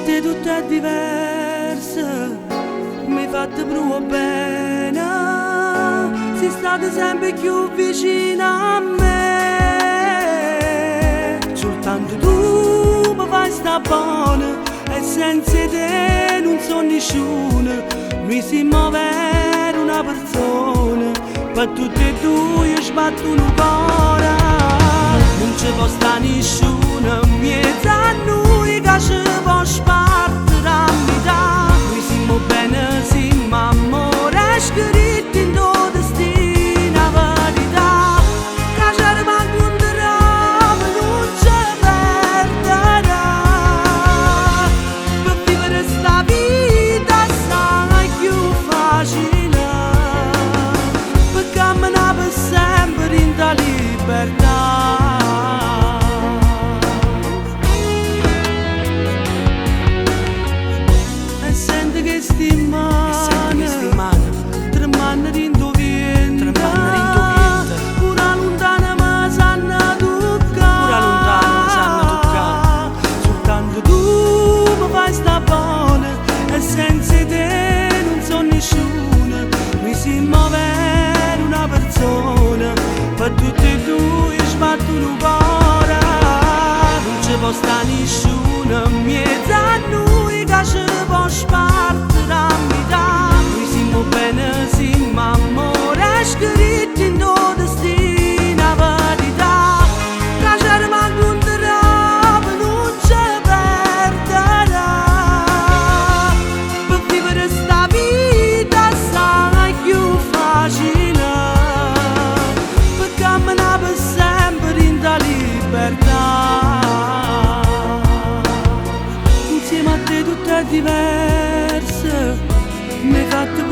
te tutto è diverso, mi hai fatto provare bene, sei stata sempre più vicina a me. Soltanto tu mi fai sta buona e senza te non so nessuno, noi siamo vero una persona, per tutte e due sbattono il cuore. Non ci può stare nessuno, mezzo a noi che ci può spartire a metà. Noi siamo bene, siamo amore, scritti in tuo destino, la verità. Che ci rimangono, non ci perderà. Per vivere sta vita sai più facile, per camminare per sempre in ta libertà. E sento che sti mani, tremano dentro vento, pure lontano ma sanno toccare. Soltanto tu mi fai sta buona e senza te non so nessuno. Mi si muove una persona, per tutte e due sbattono il cuore. Non ci può stare nessuno in mezzo a noi che ci può spartire a metà. Noi siamo bene, siamo amore, scritti in tuo destino, la verità. Che ci rimangono, non ci perderà. Per vivere sta vita sai più facile, per camminare per sempre in ta libertà. Insieme a te tutto è diverso, mi hai fatto